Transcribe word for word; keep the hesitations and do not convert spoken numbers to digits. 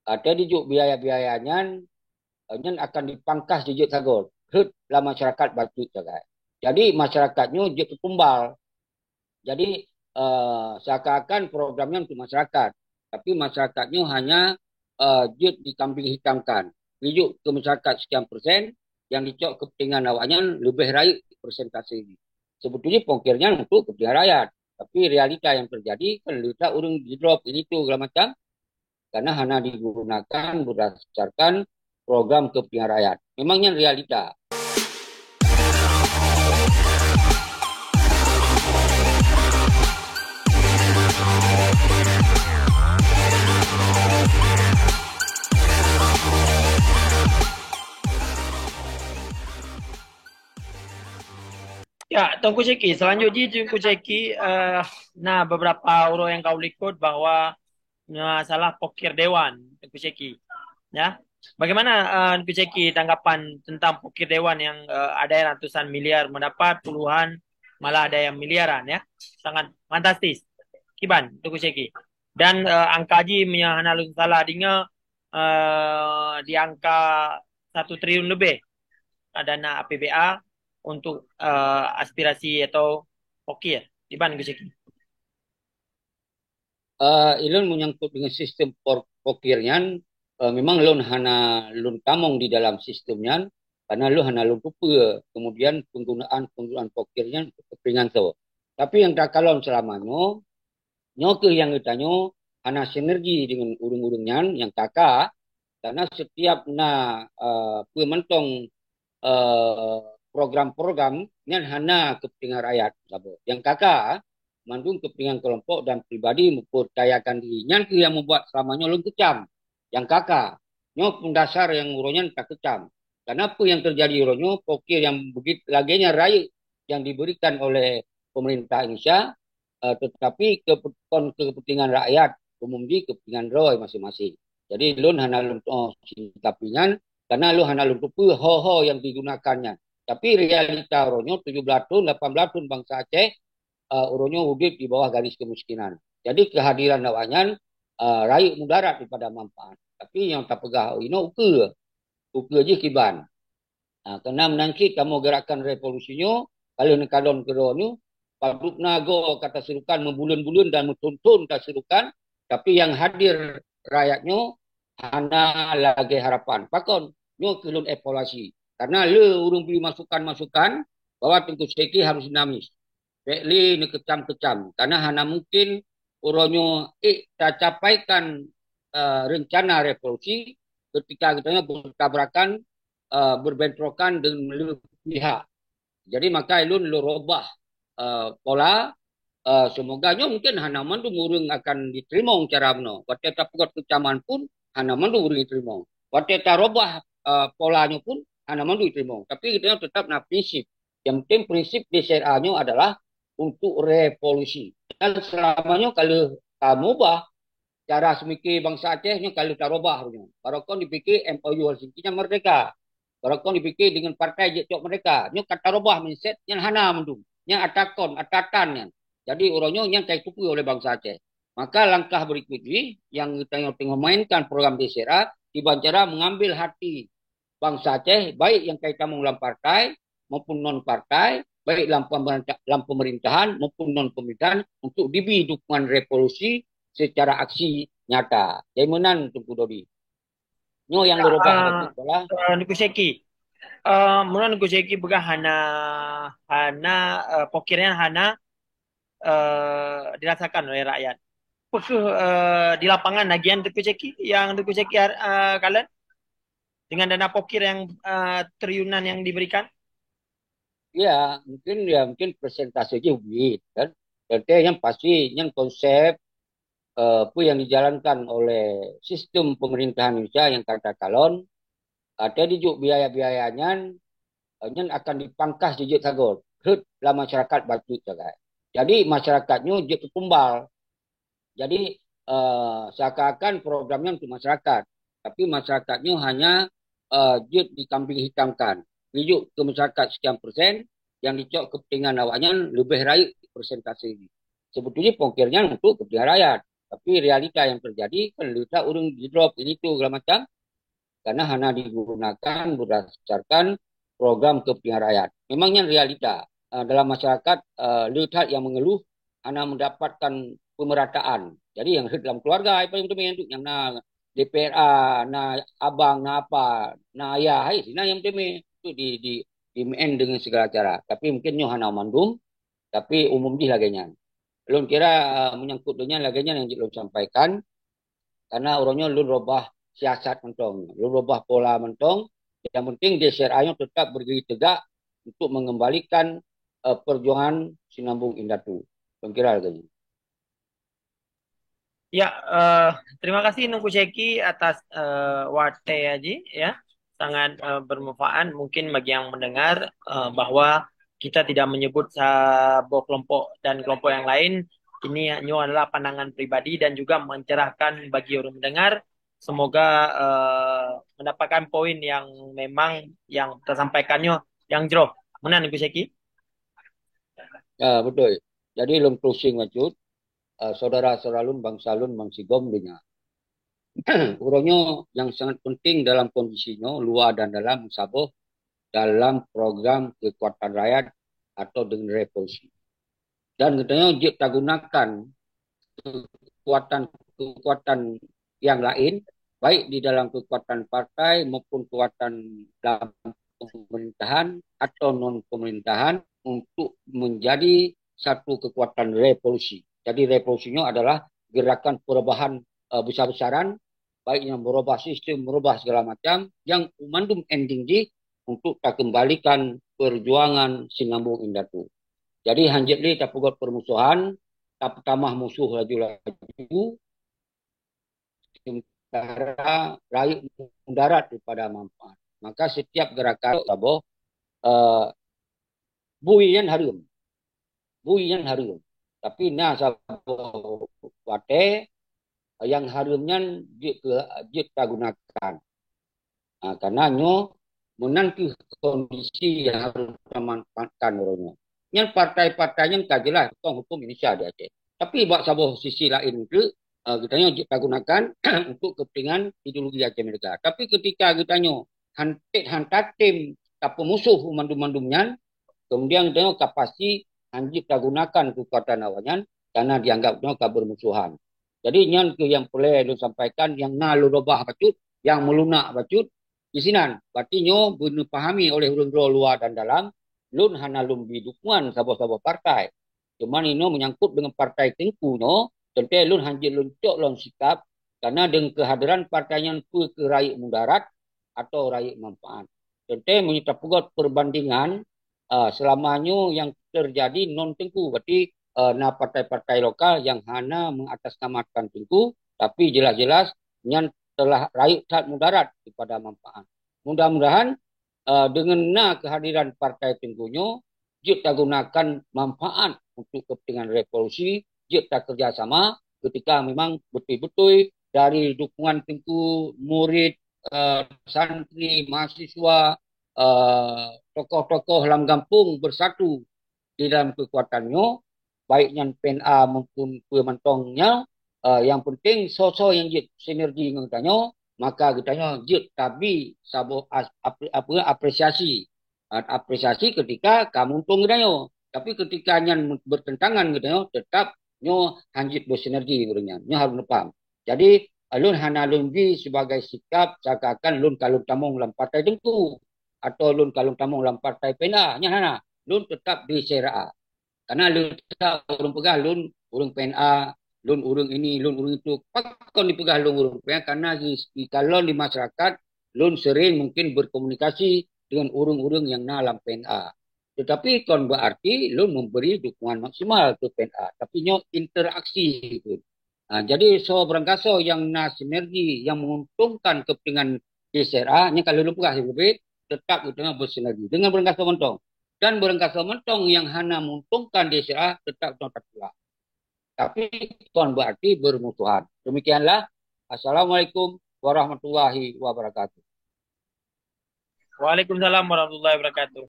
Watée jijok biaya-biaya nyan, eh, nyan akan dipangkas jijok sagoe. Rhot lam masyarakat bacut sagai. Jadi masyarakat nyoe jeuet keutumbal. Jadi, eh, seakan-akan program nyan untuk masyarakat. Tapi masyarakat nyoe hanya, eh, jeuet dikambing hitamkan. Jijok ke masyarakat sekian persen, yang dicok kepentingan awaknyan lebih rayeuk persentase jih. Sebetulnya pokir nyan untuk kepentingan rakyat. Tapi realita yang terjadi kan leutak ureuëng jidrop ini tu segala macam karena hana digunakan berdasarkan program kepentingan rakyat. Memang nyan realita. Ya, Teungku Syeki. Selanjutnya Teungku Syeki, eh, nah, beberapa orang yang kau likot bahwa masalah pokir dewan, Teungku Syeki. Ya. Bagaimana, eh, Teungku Syeki tanggapan tentang pokir dewan yang, eh, ada yang ratusan miliar mendapat, puluhan, malah ada yang miliaran, ya. Sangat fantastis. Kiban, Teungku Syeki. Dan, eh, angka ji meunyo hana lôn salah deungoe, eh, di angka satu triliun lebih, eh, dana A P B A untuk, eh, aspirasi atau pokir. Kiban, Teungku Syeki. Eh, ilôn menyangkut dengan sistem por-, pokir nyan, eh, memang lôn hana lôn tamong di dalam sistem nyan, karena lôn hana lôn tupeue kemudian penggunaan-penggunaan pokir nyan untuk kepentingan so. Tapi yang takalon selama nyoe, nyoe keuh yang geutanyoe hana sinergi dengan ureuëng-ureuëng nyan yang ka-ka, karena setiap na, eh, peue mantong, eh, program-program nyan hana kepentingan rakyat saboh. Yang ka-ka mandum kepentingan kelompok dan pribadi memperkayakan diri. Nyan keuh yang membuat selama nyoe lôn kecam. Yang ka-ka, nyoe pun dasar yang uroe nyan takecam. Karena apa yang terjadi uroe nyoe, pokir yang begitu lagée nyan rayeuk yang diberikan oleh pemerintah Indonesia, eh, tetapi ke, kon kepentingan rakyat, umum di kepentingan droe masing-masing. Jadi lôn hana lôn, oh, sikapi nyan, karena lôn hana lôn tupeue ho-ho yang digunakan nyan. Tapi realita uroe nyoe tujuh belas thon, lapan belas thon bansa Aceh, eh, uroe nyoe udeb di bawah garis kemiskinan. Jadi kehadiran awaknyan, eh, rayeuk mudarat daripada manfaat. Tapi nyang tapeugah inoe ukeue, ukeue jih kiban. Ha, keunan meunan cit kamoe gerakan revolusi nyoe, ka lheueh neukalon keudroe nyoe, padub na goe ka tasirukan meubuleuen-buleuen dan meuthon-thon tasirukan, tapi nyang hadir rakyat nyoe hana lagée harapan. Pakon? Nyoe keuh lôn evaluasi. Karena le ureuëng bri masukan-masukan bahwa Teungku Syeki harus dinamis. Bék lé neukecam-kecam. Karena hana mungkin uroe nyoe ék tacapaikan, eh, rencana revolusi ketika geutanyoe bertabrakan, eh, berbentrokan dengan le pihak. Jadi maka ulôn lôn robah, eh, pola, eh, seumoga nyoe mungkin hana mandum ureuëng akan jiteurimong cara bunoe. Watée tapeugot keucaman pun hana mandum ureuëng jiteurimong. Watée tarobah, eh, pola nyoe pun hana mandum jiteurimong. Tapi geutanyoe tetap na prinsip. Yang penting prinsip D C R A nyoe adalah untuk revolusi. Dan selama nyoe ka lheueh tamubah cara seumiké bansa Aceh nyoe ka lheueh tarobah nyoe. Barokon dipike M O U Helsinki nyan merdeka. Barokon dipike dengan partai jeuet cok merdeka. Nyoe ka tarobah mindset nyan hana mandum. Nyan atakon, atatan nyan. Jadi uroe nyoe nyan ka jitupeue oleh bansa Aceh. Maka langkah berikut jih yang geutanyoe teungoh mainkan program D C R A, kiban cara mengambil hati bansa Aceh, baik yang ka jitamong lam partai maupun non partai, baik lam pemerintah, lam pemerintahan maupun non pemerintahan, untuk dibri dukungan revolusi secara aksi nyata. Jadi meunan Teungku Dodi. Nyoe nyang lôn robah. Ah, bagi pola. Eh, Teungku Syeki. Eh, meunan Teungku Syeki peugah hana, hana, eh, pokir nyan hana, eh, dirasakan oleh rakyat. Peue kheueh, eh, di lapangan lagian Teungku Syeki, yang Teungku Syeki, eh, kalon dengan dana pokir yang, eh, triliunan yang diberikan? Ya, mungkin, ya, mungkin persentase jih ubit, kan. Tapi yang pasti, yang konsep, eh, apa yang dijalankan oleh sistem pemerintahan Indonesia yang ka takalon, watée jijok biaya-biaya nyan, eh, nyan akan dipangkas jijok sagoe, rhot lam masyarakat bacut sagai. Jadi masyarakat nyoe jeuet keutumbal. Jadi, eh, seakan-akan program nyan untuk masyarakat, tapi masyarakat nyoe hanya, eh, jeuet dikambing hitamkan. Jijok ke masyarakat sekian persen, yang dicok kepentingan awaknyan lebih rayeuk persentase jih. Sebetulnya pokir nyan untuk kepentingan rakyat. Tapi realita nyang teujadi kan le that ureuëng jidrop ini tu segala macam karena hana digunakan berdasarkan program kepentingan rakyat. Memang nyan realita. Ah, dalam masyarakat, ah, le that nyang mengeluh hana mendapatkan pemerataan. Jadi nyang rhët lam keluarga ai paling teumé tu nyang na D P R A, na abang, na apa, na ayah, hai sinan nyang teumé tu di di di meu'en dengan segala cara. Tapi mungkin nyoe hana mandum, tapi umum jih lagée nyan. Lôn kira, ah, menyangkut dengan lagée nyan nyang jeuet lôn sampaikan. Karena uroe nyoe lôn robah siasat mantong, lôn robah pola mantong. Yang penting D C R A nyoe tetap berdiri tegak untuk mengembalikan, eh, perjuangan Sinambung Indatu. Lôn kira lagée nyan. Ya, eh, terima kasih Teungku Syeki atas, eh, watée Haji, ya. Sangat, eh, bermanfaat mungkin bagi yang mendengar, eh, bahwa kita tidak menyebut saboh kelompok dan kelompok yang lain. Ini nyoe adalah pandangan pribadi dan juga mencerahkan bagi orang mendengar. Semoga, eh, mendapatkan poin yang memang yang tersampaikan nyoe yang jroh. Meunan Teungku Syeki? Ya, betul. Jadi lôn closing bacut, eh, saudara-saudara lôn, bangsa lôn, bangsa sigom dunia. Uroe nyoe yang sangat penting dalam kondisi nyoe, luar dan dalam, saboh dalam program kekuatan rakyat atau dengan revolusi. Dan geutanyoe jeuet tagunakan kekuatan-kekuatan yang lain, baik di dalam kekuatan partai maupun kekuatan dalam pemerintahan atau non pemerintahan untuk menjadi satu kekuatan revolusi. Jadi revolusinya adalah gerakan perubahan, eh, besar-besaran, baik yang merubah sistem, merubah segala macam, yang mandum ending jih untuk takembalikan perjuangan Sinambung Indatu. Jadi hanjeuet lé tapeugot permusuhan, tapeutamah musuh laju-laju, sementara rayeuk mudarat daripada manfaat. Maka setiap gerakan saboh, eh, bui nyan hareuem. Bui nyan hareuem. Tapi na saboh watée nyang hareuem nyan jeuet keu, jeuet tagunakan. Ha, karena nyoe meunan kheueh kondisi yang harus tamanfaatkan uroe nyoe. Nyan partai-partai nyan ka jeulaih teuntang huköm Indonesia di Aceh. Tapi bak saboh sisi laén tu, eh, geutanyoe jeuet tagunakan untuk kepentingan ideologi Aceh Merdeka. Tapi ketika geutanyoe han, han tatem tapeumusoh mandum-mandum nyan, kemudian geutanyoe ka pasti han jeuet tagunakan kekuatan awaknyan karena dianggap nyoe ka bermusuhan. Jadi nyan kheueh nyang peureulée lôn sampaikan, nyang na lôn robah bacut, nyang meulunak bacut. Di sinan, berarti nyoe beuneupahami oleh ureuëng droe luwa dan dalam, lôn hana lôn bri dukungan saboh-saboh partai. Cuman inoe menyangkut dengan partai Teungku nyoe, teuntée lôn hanjeuet lôn cok lom sikap, karena dengan kehadiran partai nyan peue keu rayeuk mudarat atau rayeuk manfaat. Teuntée meunyoe tapeugot perbandingan, ah, selama nyoe yang terjadi non Teungku, berarti, eh, na partai-partai lokal yang hana mengatasnamakan Teungku, tapi jelas-jelas nyan telah rayeuk that mudarat daripada manfaat. Mudah-mudahan, eh, dengan na kehadiran partai Teungku nyoe, jeuet tagunakan manfaat untuk kepentingan revolusi, jeuet takerja sama ketika memang beutôi-beutôi dari dukungan Teungku, murid, eh, santri, mahasiswa, eh, tokoh-tokoh lam gampông bersatu di dalam kekuatan nyoe, baik nyan P N A maupun peue mantong nyan, eh, yang penting soe-soe nyang jeuet sinergi ngon geutanyoe, maka geutanyoe jeuet tabi saboh as, ap, apa, apresiasi. Ah, apresiasi ketika ka muntong geutanyoe. Tapi ketika nyan bertentangan geutanyoe, tetap nyoe han jeuet bersinergi ureuëng nyan. Nyoe harus neupaham. Jadi, lôn hana lôn bi sebagai sikap seakan-akan lôn ka lôn tamong lam partai Teungku atau lôn ka lôn tamong lam partai P N A. Nyan hana. Lôn tetap di C R A. Karena lôn tak ureuëng peugah lôn ureuëng P N A, lôn ureuëng ini, lôn ureuëng itu. Pakon dipeugah lôn ureuëng P N A? Karena di, di kalon di masyarakat, lôn sering mungkin berkomunikasi dengan ureuëng-ureuëng yang na lam P N A. Tetapi kon berarti lôn memberi dukungan maksimal ke P N A. Tapi nyoe interaksi pun. Ha, jadi soe beurangkasoe nyang na sinergi yang menguntungkan kepentingan C R A, nyan ka lôn peugah sibeubit, tetap geutanyoe bersinergi dengan beurangkasoe mantong. Dan beurangkasoe mantong yang hana menguntungkan C R A, tetap geutanyoe tatulak. Tapi kon berarti bermusuhan. Demikianlah. Assalamualaikum warahmatullahi wabarakatuh. Waalaikumsalam warahmatullahi wabarakatuh.